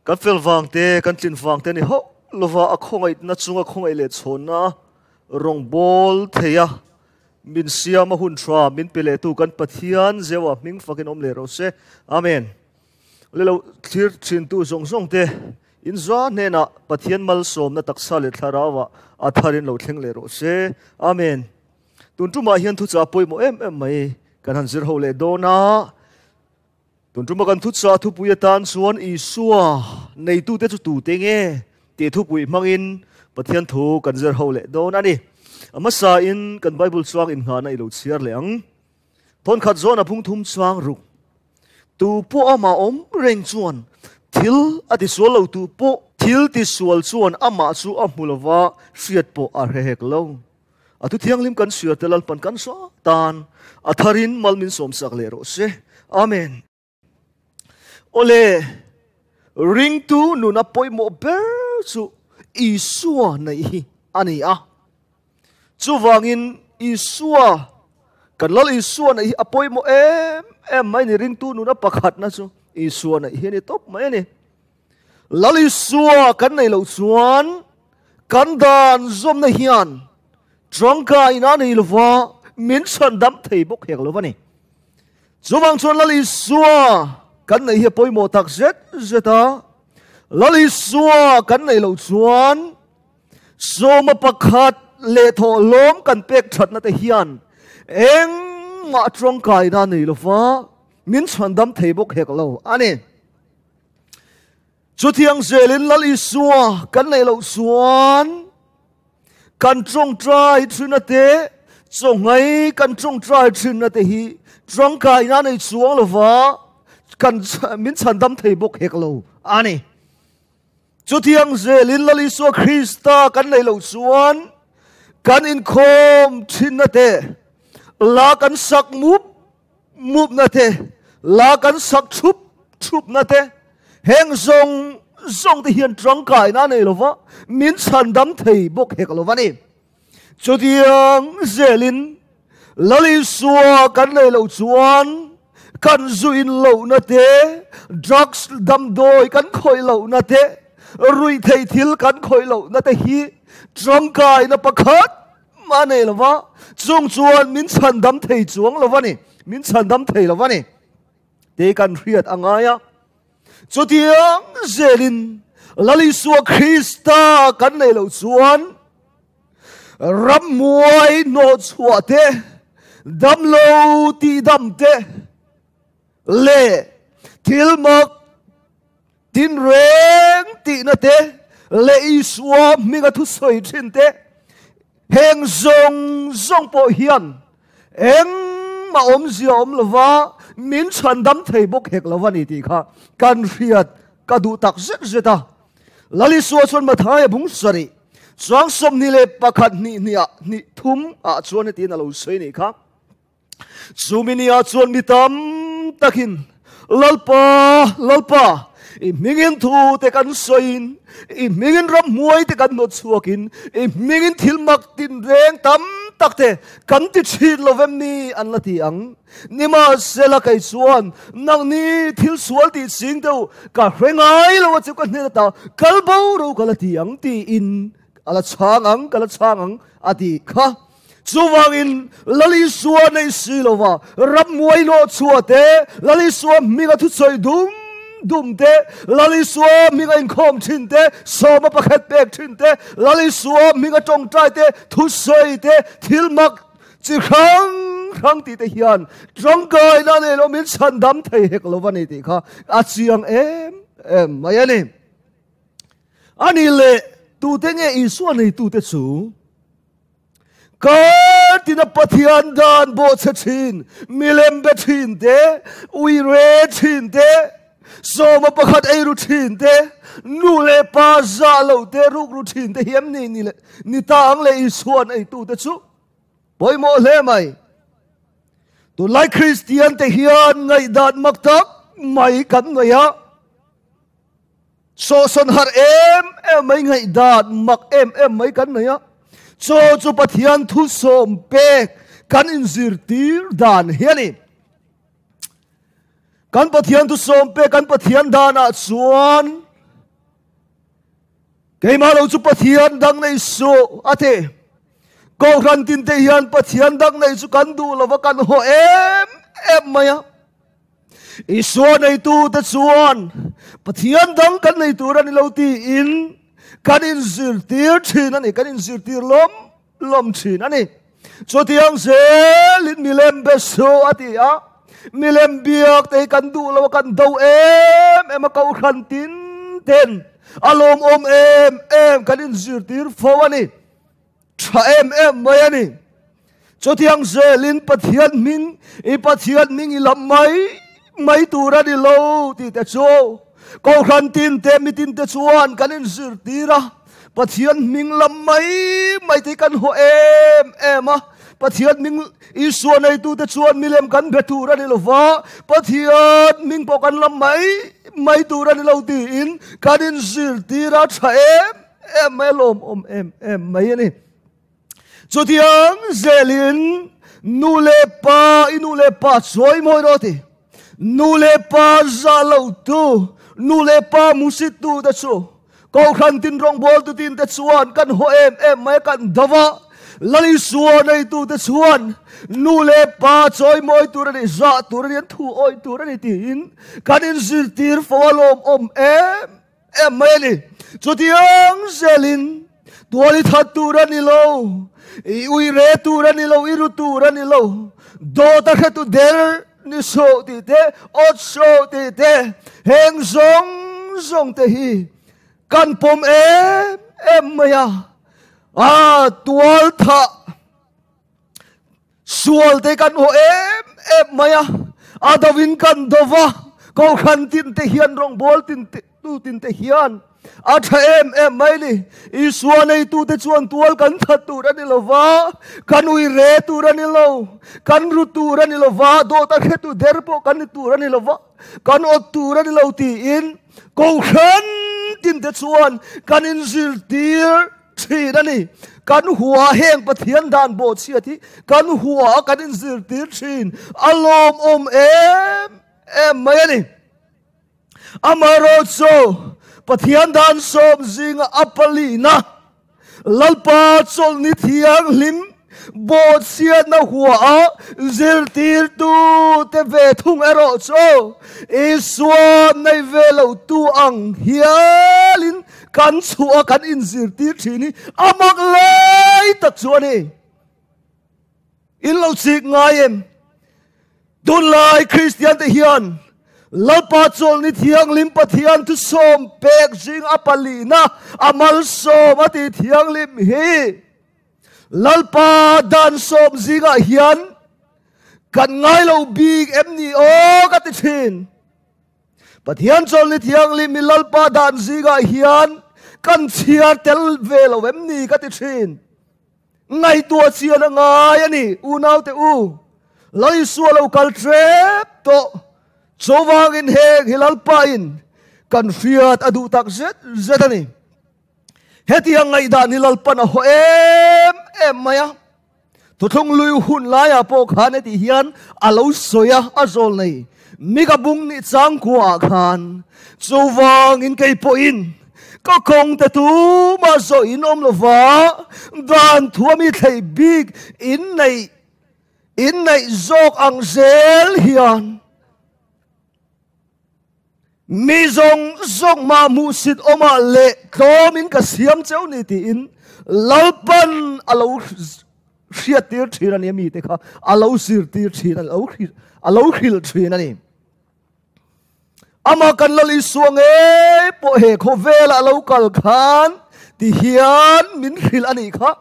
Kan fel vang te, kan tlin vang te ni hauh lova a khawngaihna chunga khawngaih leh chhawnna rawngbâwl theia min siam a hun tha min pe lehtu kan Pathian Jehovah hming fakin awm leh rawh se. Amen. Le lo thlir thintu zawng zawng te in za hnenah Pathian malsawmna taksa leh thlarauah a tharin lo thleng leh rawh se. Amen. Tun tumah hian thuchah pawimawh em em mai kan han zir ho leh dawn a. Tun tuma kan thuchah thupui atan chuan Isua neitute chu tute nge tih thupui hmangin Pathian thu kan zir ho leh dawn a ni. A hmasain kan Bible chuang inngahna i lo chhiar leh ang. Thawnkhat zawn a phung thum chuang ruk. Tu pawh amah awm reng chuan thil a tisual lo tu pawh thil tisual chuan amah chu a hmu lova hriat pawh a hre hek lo. A thu thianghlim kan suar te Lalpan kan saw tan a tharin mal min sawmsak leh rawh se. Amen. Awle, ringtu nuna pawimawh ber chu Isua neih hi a ni a. Chuvangin Isua, kan Lal Isua neih hi a pawimawh em em mai ni. Ringtu nuna pakhatna chu Isua neih hi a ni tawp mai a ni. Lal Isua kan nei loh chuan kan dan zawmna hian tangkaina nei lova min chhan dam thei bawk hek lo a ni. Chuvang chuan Lal Isua kan neih hi a pawimawh tak zet zet a. Lal Isua kan neih loh chuan sawma pakhat leh thawhlawm kan pek thatna te hian engmah tangkaina nei lova min chhan dam thei bawk hek lo a ni. Chutiang zelin Lal Isua kan neih loh chuan kan tawngtai thin te, chawnghai kan tawngtai thin te hi tangkaina nei chuang lova kan min chhandam thei bawk hek lo a ni. Chutiang zelin Lal Isua Krista kan neih loh chuan kan inkhawm thin te, la kan sak mup mupna te, la kan sak thup thupna te, heng zawng zawng te hian tangkaina nei lova min chhandam thei bawk hek lova ni. Chutiang zelin Lal Isua kan nei loh chuan kan zu in lohna te, drugs damdawi kan khawih lohna te, ruihtheih thil kan khawih lohna te hi tangkaina pakhat Mah nei lova, chung chuan min chhandam thei chuang lo a ni, min chhandam thei lo a ni tih kan hriat a ngai a. Chutiang zelin Lal Isua Krista kan nei loh chuan rammuai hnawhchhuah te, damlo tihdam te leh thil mak Tinreng tihna te leh Isua hminga thusawi thin te, heng zawng zawng pawh hian engmah awmzia awm lova min chhandam thei bawk hek lo a ni tih kha kan hriat ka duh tak zet zet a. Lal Isua chuan Mathaia bung sarih chuang 21 hnih hnih ah hnih thum ah chuan hetihin a lo sawi nih kha. Chumi nia chuan mi tam takin, Lalpa, Lalpa, i hmingin thu te kan sawiin, i hmingin ramhmuai te kan hnawt chhuakin, i hmingin thil mak tinreng tam tak te kan ti thin lo vem ni? an la ti ang. Nimahsela kei chuan, Nangni thil sual tih ching deuh ka hre ngai lo a chu ka hnen ata kal bo ro ka la ti ang tiin a la chhang ang, ka la chhang ang a ti kha. Chuvangin Lal Isua nei si lova rammuai lawh chhuah te, Lal Isua hminga thusawi dum dum te, Lal Isua hminga inkhawm thin te, sawma pakhat pek thin te, Lal Isua hminga tawngtai te, thusawi te, thil mak chi hrang hrang tih te hian tangkaina nei lo min chhandam thei hek lo a ni tih kha a chiang em em mai a ni. A ni leh tute nge Isua neitute chu? Kartina Pathian dan bawhchhe thin, milem be thin te, uire thin te, sawma pakhat eiru thin te, nu leh pa zah lo te, rukru thin te hi em ni ni le ni ta ang leh Isuan eitute chu pawimawh hle mai. Tunlai Kristian te hian ngaihdan mak tak mai kan ngaih a. Sawhsawn har em em mai ngaihdan mak em em mai kan nei a, chaw chu Pathian thu sawm pek kan inzirtir dan hi a ni. Kan Pathian thu sawm pek kan Pathian danah chuan. Keimah lo chu Pathian dang nei suh, a ti. Kohhran tinte hian Pathian dang nei chu kan duh lova kan haw em em mai a. Isua neitute chuan Pathian dang kan nei tur a ni lo tiin kan inzirtir thin a ni, kan inzirtir lawm lawm thin a ni. Chutiang zelin milem be suh a ti a, milem biak te hi kan duh lo a, kan do em em a, kohhran tin ten a lawmawm em em kan inzirtir fo a ni. Tha em em mai a ni. Chutiang zelin Pathian hming i Pathian hming i lam mai mai tur a ni lo tih te chu Kohhran tin te mi tin te chuan kan inzirtir a. Pathian hming lam mai mai te hi kan haw em em a. Pathian hming Isua neitu te chuan milem kan be tur a ni lo va, Pathian hming pawh kan lam mai mai tur a ni lo tiin kan inzirtir a. Tha em em mai a lawmawm em em mai a ni. Chutiang zelin nu leh pa i nu leh pa chawi mawi rawh ti. Nu leh pa zah lo tu, nu leh pa musit tu te chu Kohhran tin rawngbawltu tin te chuan kan haw em em mai a kan do va. Lal Isua neitu te chuan nu leh pa chawi mawi tur a ni, zah tur a ni, an thu awih tur a ni tiin kan inzirtir fo a lawmawm em em mai a ni. Chutiang zelin tual i that tur a ni lo, i ui re tur a ni lo, i ru tur a ni lo, dawt a hretu der ni suh tih te, awt suh tih te, heng zawng zawng te hi kan pawm em em mai a. A tual thah Sual te kan haw em em mai a, a do in kan do va, Kohhran tin te hian rawngbawl tin te tu tin te hian a tha em em mai ni. Isua neitu te chuan tual kan that tur a ni lo va, kan ui re tur a ni lo, kan ru tur a ni lo va, dawt a hretu der pawh kan ni tur a ni lo va, kan awt tur a ni lo tiin Kohhran tin te chuan kan inzirtir Thin a ni. Kan hua heng Pathian dan bawhchhiat hi kan hua a kan inzirtir thin a lawmawm em em mai a ni. Amaherawhchu Pathian dan sawm zinga a palina Lalpa chawlhni thianghlim bawhchhiatna hua a zirtirtu te ve thung erawh chu Isua nei ve lo tu ang hialin Kan chhuah a kan inzirtir thin hi a mak lai tak chu a ni. In lo chik ngai em? Tunlai Kristian te hian Lalpa chawlhni thianghlim Pathian thusawm pek zing a palihna a malsawm a tih thianghlim hi Lalpa dan sawm zingah hian kan ngai lo bik em ni aw ka ti thin. Pathian chawlhni thianghlim i Lalpa dan zingah hian kan chhiar tel ve lo em ni ka ti thin. Ngaihtuah chian a ngai a ni, unaute u. Lal Isua lo kal ṭep tawh. Chuvangin heng hi Lalpa in kan hriat a duh tak zet zet a ni. Hetiang ngaihdan hi Lalpan a haw em em mai a. Thuthlung lui hun laiah pawh khan heti hian a lo sawi a, a zawl nei Mika bung nih changkuaah khan, Chuvangin kei pawhin ka kawng te tumah zawh in awm lova, dan thua mi thlei bik in neih in neih zawk ang zel hian Mi zawng zawng mah hmuhsit awmah leh tlawmin ka siam cheu ni tiin Lalpan a lo hriattir thin a ni, mite kha a lo zirtir thin a ni, a lo hrilh thin a ni. Amah kan Lal Isua ngei pawh he khawvelah a lo kal khan ti hian min hrilh a nih kha.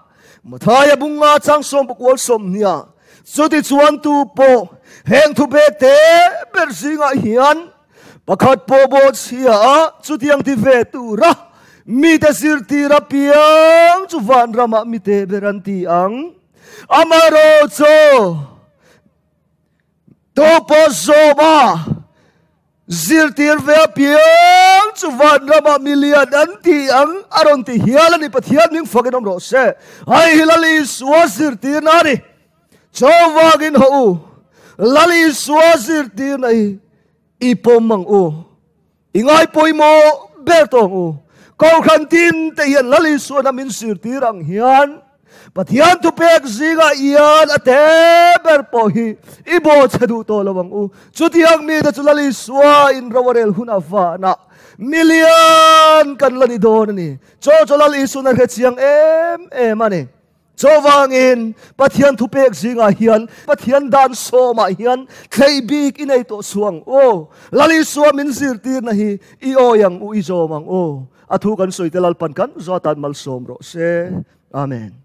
Mathaia bunga chang sawm pakual sawmhniah chuti chuan tu pawh heng thu bek te ber zingah hian pakhat pawh bawh chhia a chutiang ti ve tura mite zirtir apiang chu vanramah mite ber an ti ang. Amaherawhchu tu pawh zawma Zirtir ve apiang chu vanramah milian an ti ang a rawn ti hial a ni. Pathian hming fakin awm rawh se. Hei hi Lal Isua zirtirna a ni. Chawvangin haw u, Lal Isua zirtirna hi i pawm ang u. I ngai pawimawh ber tawh ang u. Kohhran tin te hian Lal Isuana min zirtir ang hian Pathian thupek zingah hian a te ber pawh hi i baw chhe duh tawh lo ang u. Chutiang mite chu Lal Isua in ro a rel hun a vanah milian kan la ni dawn a ni. Chaw chu Lal Isuan a hre chiang em em a ni. Chuvangin Pathian thupek zingah hian Pathian dan sawmah hian thlei bik i nei tawh suh ang u. Lal Isua min zirtirna hi i awi ang u, i zawm ang u. A thu kan sawi te Lalpan kan zawt atan malsawm rawh se. Amen.